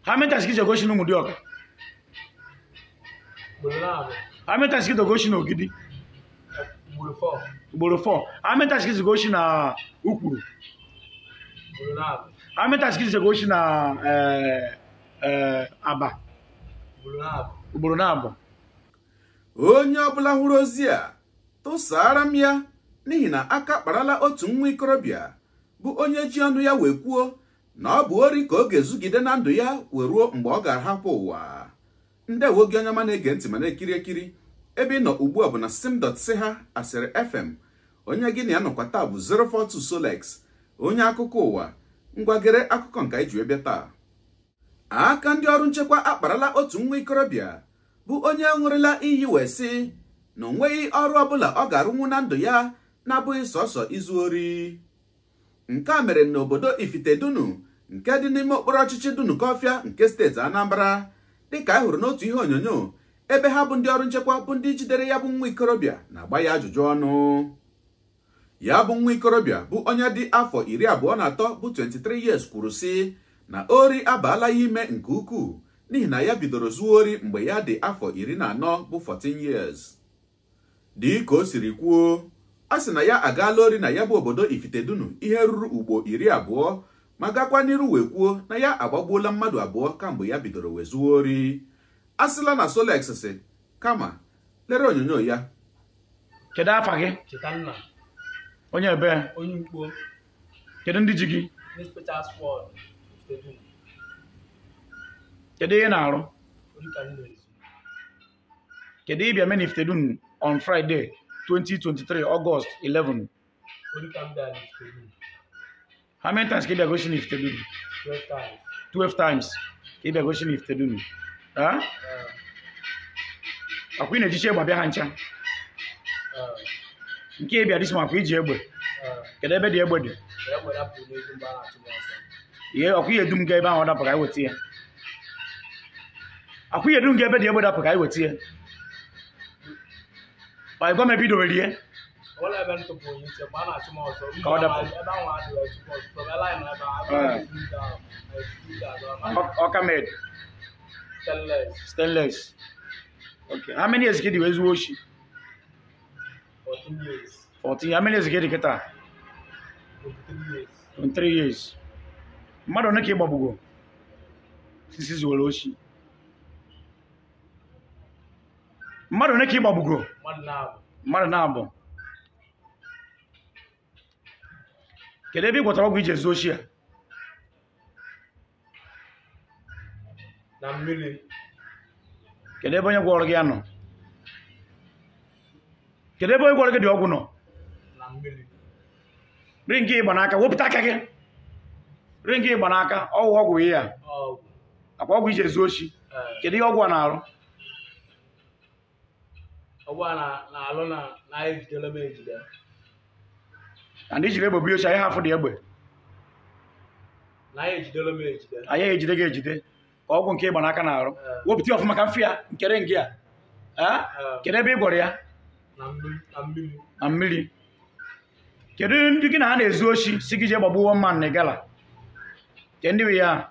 How many times ka ije goshi n'Ụmụdịọka? Ugboro na-abụ. How many times ka ije goshi n'Ogidi? Ugboro 4. Ugboro 4. How many times ka ije goshi na Ukwuru? Ugboro na-abụ. How many times ka ije goshi na Aba? Ugboro na-abụ. Ugboro na-abụ. Onye ọbụla hụrụ ozi a tụsara m ya n'ihi na aka kparala otu nwa ikorobịa bụ onye ji ọnụ ya wee kwuo na ọ bụ ori ka ọ ga-ezugide na ndụ ya wee ruo mgbe ọ ga-ahapụ ụwa. Ndewo gị onye ọma na-ege ntị ma na-ekiri ekiri ebe ị nọ ugbu a bụ na sim.si ha asịrị FM. Onye gị na ya nọkwa taa bụ 042 Solex, onye akụkọ ụwa. Ngwagere akụkọ nke anyị ji wee bịa taa. Aka ndị ọrụ nchekwa akparala otu nwa ikorobịa bụ onye ṅụrịla iyi wee sị na o nweghị ọrụ ọbụla ọ ga-arụnwu na ndụ ya na-abụghị sọsọ izu ori. Nke a mere n'obodo Ifitedunu nke dị n'ime okporo ọchịchị Dunukọfịa nke steeti Anambra, dịka a hụrụ n'otu ihe onyonyo ebe ha bụ ndị ọrụ nchekwa bụ ndị jidere ya bụ nwa ikorobịa na-agba ya ajụjụ ọnụ. Ya bụ nwa ikorobịa bụ onye dị afọ 23 bụ 23 years kwuru sị na ori abaala ya ime nke ukwuu n'ihi na ya bidoro zuo ori mgbe ya dị afọ 14 bụ 14 years. Dị ka o siri kwuo, a sị na ya agaala ori na ya bụ obodo Ifitedunu ihe ruru ugbo 20 ma gakwa n'iru wee kwuo na ya agbagbuola mmadụ 2 kamgbe ya bidoro wee zuo ori. A sịla na Solex sị kama lere onyonyo ya. Kedu afa gị? Chetanna. Onye ebe? Onye Ukpo. Kedu ndị ji gị? Ndị Special Squad Ifitedunu. Kedu ihe na-arụ? Ori ka m na-ezu. Kedu ịbịa mee n'Ifitedunu on Friday 2023 August 11? Ori ka m bịa n'Ifitedunu. How many times ka ị bịa gosi n'Ifitedunu? 12 times. 12 times ka ị bịa gosi n'Ifitedunu. Ha? Akwa ị na-ejichi egbe abịa ha ncha? Nke ị bịa dis ma akwa iji egbe? Kedu ebe dị egbe dị? Egbe dapụrụ n'ezi mgbe a na-achụ m ọsọ. Ihe ọkwa ihe dum ga ebe ahụ ọ dapụ ka anyị weta ya. Akwa ihe dum ga ebe dị egbe dapụ ka anyị weta ya. Ọ gwa m ebe i dobere ihe? Ọ ebe m tụpụrụ ya iche mgbe a na-achụ m ọsọ. Ka ọ dapụ. Ebe ahụ adịghị achụ m ọsọ. From ebe anyị nọ ebe ahụ, ahụ. Ọka made. Stainless. Stainless. Okay. How many years ka ị dị wee zuo oshi? 14 years. 14. How many years ka ị dị kịta? 23 years. 23 years. Mmadụ ole ka ị gbagbugo sisi zuwere oshi? Mmadụ ole ka ị gbagbugo? Mmadụ na-abụ. Mmadụ na-abụ. Kedu ebe ị gwọtara ọgwụ iji ezu oshi a? Na mmiri. Kedu ebe onye gwọrọ gị ya nọ? Kedu ebe onye gwọrọ gị dị ọgwụ nọ? Na mmiri. Ri nke ịgba n'aka, wepụta aka gị. Ri nke ịgba n'aka, ọgwụ ọgwụ ihe a. Ọgwụ. Akwa ọgwụ iji ezu oshi. Kedu ihe ọgwụ a na-arụ? Ọgwụ a na-alụ na ejidela m ejide. Na ndị jiri egbe bụ oshi, anyị hafụ dị egbe. Na anyị ejidela m ejide. Anyị ejide gị ejide. Ka ọgwụ nke ịgba n'aka na-arụ. Wepụta ya ọfụma ka mfe ya nkere nke a. Kedu ebe ị gwọrọ ya? Na mmiri. Na mmiri. Kedu ndị gị na ha na-ezu oshi si gị jee gbagbuo mma na gala? Ke ndị bụ ya?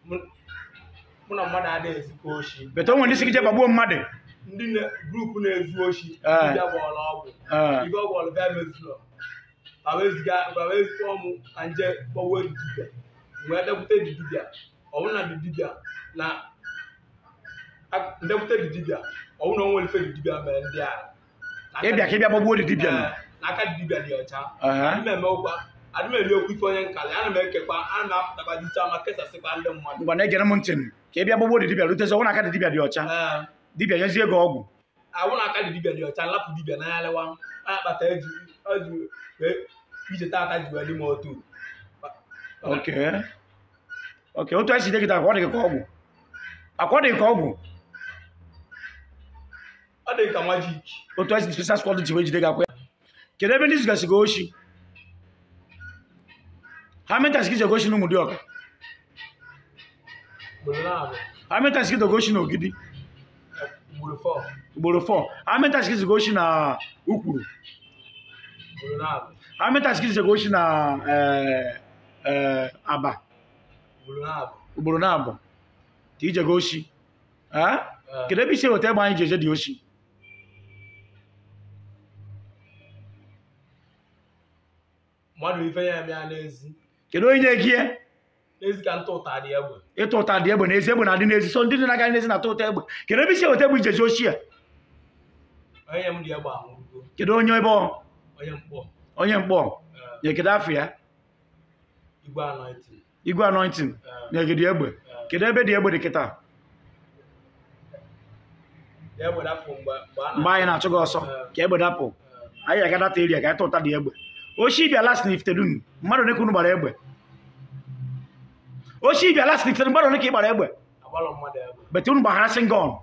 Mụ na mmadụ adịghị ezukọ oshi. Bete o nwere ndị si gị jee gbagbuo mmadụ. Ndị grupu na-ezu oshi ndị gwọrọ ọgwụ. Ibe ọgwụ ọlụ bịa mezuru. Ma wee mụ ka nje gbagbuo dibịa. Wee bịakwute dibịa. Ọ bụrụ na dibịa na ndekwute dibịa, ọ bụrụ na o nwere ife dibịa mere ndị a. Ịbịa ka ịbịa gbagbuo dibịa nọ. N'aka dibịa dị ọcha. Adị m eri okwu ife onye nkali, ana m ekekwa, ana m apụtakwa dicha ma kesasịkwa ndị mmadụ. Ngwa na-egere m ntị m ka ịbịa gbagbuo dibịa rutezi ọnwụ n'aka dibịa dị ọcha. Dibịa nyezie gị ọgwụ. Awụ n'aka dibịa dị ọcha, lapụ dibịa n'anya lewa. Akpata eji ije tata ji wee dị m otu. Okay. Okay, otu anyị si dị kịta akwa ọ dị ka ọgwụ. Akwa ọ dị ka ọgwụ. Ọ dị ka majik. Otu anyị si Special Squad ji wee jide gị akwa. Kedu ebe ndị zugasị gị oshi? How many times ka ije goshi n'Ụmụdịọka? Ugboro na-abụ. How many times ka ije goshi n'Ogidi? Ugboro 4. Ugboro 4. How many times ka ije goshi na Ukwuru? Ugboro na-abụ. How many times ka ije goshi na Aba? Ugboro na-abụ ka ije go oshi. Kedu ebe isi eweta egbe anyị ji eje dị oshi? Mmadụ ife ya eme ya n'ezi. Kedu onye na-egi ya? N'ezi ka ntụ ụta dị egbe. Ịtụ ụta dị egbe n'ezi, egbe na-adị n'ezi. So ndị dị na-aga n'ezi na-atụ ụta egbe. Kedu ebe isi eweta egbe ije eje oshi a? Onye m dị egbe anwụgo. Kedu onye ebe ọ? Onye mkpọ. Onye mkpọ. Nye kedu afọ ya? Igwe anointing. Igwe anointing. Nye kedu egbe? Kedu ebe dị egbe dị kịta? Mgbe anyị na-achụ gị ọsọ ka egbe dapụ. Anyị aga data eria ka anyị tụ ụta dị egbe. Oshi bịa last n'Ifitedunu, mmadụ ole ka unu gbara egbe? Oshi bịa last n'Ifitedunu, mmadụ ole ka ị gbara egbe? Bete unu gbaghara singon.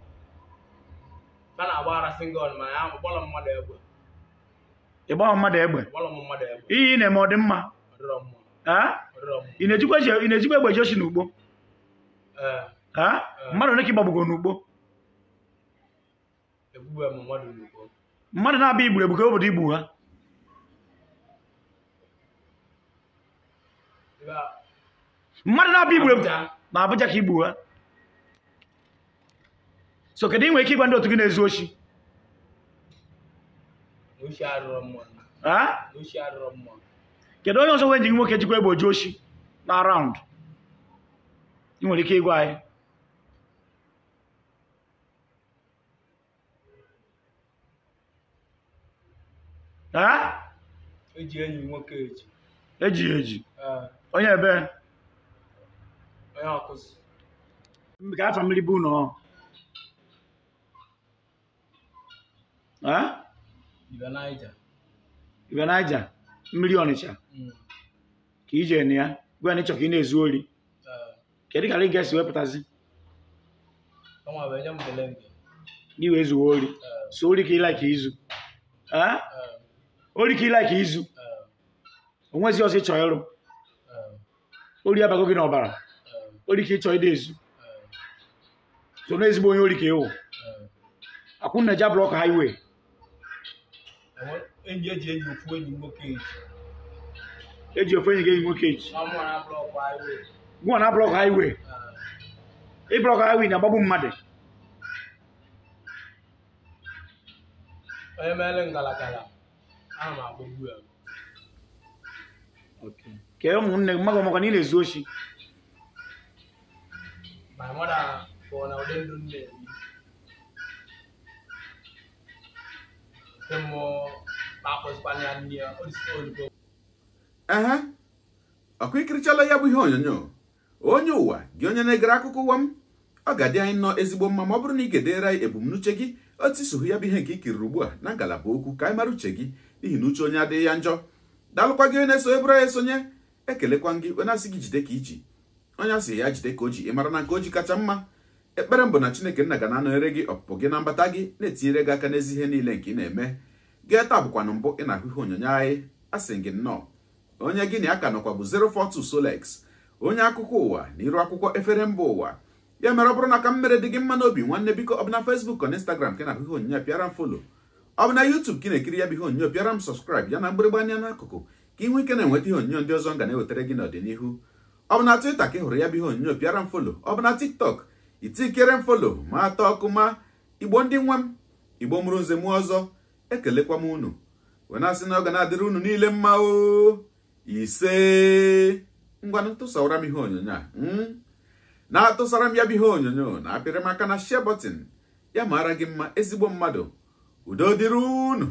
Ị gbara mmadụ egbe? Ihe ị na-eme ọ dị mma? Ị na-ejikwa egbe eji oshi n'ugbo? Mmadụ ole ka ị gbagbugo n'ugbo? Mmadụ na-abịa igburu egbu ka obodo igbu ha. Mmadụ na-abịa igburu egbu na Abuja ka igbu ha. So kedu ị nwere ike ịgwa ndị otu gị na-ezu oshi? Kedu onye ọzọ nwere nji nwoke jikwa egbe oji oshi na raụnd? Ị nwere ike ịgwa anyị. Eji enyi nwoke eji. Eji eji. Onye ebe? Onye ọkụzụ. Ka afa mmiri bụ ụnọ. Ibe Naija. Ibe Naija, mmiri Ọnịcha. Ka ije na ya, gwa na ịchọ ka ị na-ezu ori. Kedu ka ị ga-esi wepụtazi? Gị wee zuo ori. So ori ka ị like izu. Ori ka ị like izu. Onwezi ọzọ ịchọ ịrụ. Ori abago gị n'ọbara. Ori ka ịchọ ịdị ezu. So n'ezigbo onye ori ka ịwụ. Akwụnneja blọk highway. Eji ofu enyi nwoke eji. Eji ofu enyi gị enyi nwoke eji. Gụọ na blọk highway. Ị blọk highway na-agbagbu mmadụ. Onye mere ngalagala, ana m agbagbu ya. Kee ụmụnne gị maka na ị na-ezu oshi. My mother bụ na ụdị ndụ m na-ebi. Ehe, ọkụ ikirichala ya bụ ihe onyonyo. Onye ụwa gị onye na-egere akụkọ ụwa m, ọ ga-adị anyị nnọọ ezigbo mma ma ọ bụrụ na ị ga-edere anyị ebumnuche gị otu iso hụ ya bụ ihe nke ikiriri ugbu a na ngalaba okwu ka anyị mara uche gị, n'ihi na uche onye adịghị ya njọ. Daalụkwa gị onye na-eso eburu anyị esonye, ekelekwa gị onye asị gị jide ka iji, onye asị ya jide ka o ji, ị mara na nke o ji kacha mma. Ekpere m bụ na Chineke nna ga na-anọnyere gị ọpụpụ gị na mbata gị, na-etinyere gị aka n'ezi ihe niile nke ị na-eme. Gị taa bụkwanụ mbụ ị na-ahụ ihe onyonyo anyị, asị gị nnọọ. Onye gị na ya ka nọkwa bụ 042 Solex, onye akụkọ ụwa na iru akwụkwọ efere mba ụwa. Ya mere ọ bụrụ na ka m mere dị gị mma n'obi nwanne, biko ọ bụ na Facebook na Instagram ka ị na-ahụ ihe onyonyo pịara m folo, ọ bụ na YouTube ka ị na-ekiri ya bụ ihe onyonyo pịara m sọskraịb ya na mgbịrịgba anya n'akụkụ ka ị nwee ike na-enweta ihe onyonyo ndị ọzọ m ga na-ewetara gị n'ọdịnihu. Ọ bụ na Twitter ka ị hụrụ ya bụ ihe onyonyo pịara m folo, ọ bụ na TikTok itikere m folo ma atọ ọkụ ma. Igbo ndị nwa m, Igbo mụrụ nze mụọ ọzọ, ekelekwa m unu wee na-asị na ọ ga na-adịrị unu niile mma o. Ise ngwanụ, tụsawara m ihe onyonyo a, na-atụsara m ya bụ ihe onyonyo, na-apịrị m aka na share button. Ya mara gị mma ezigbo mmadụ. Udo dịrị unu.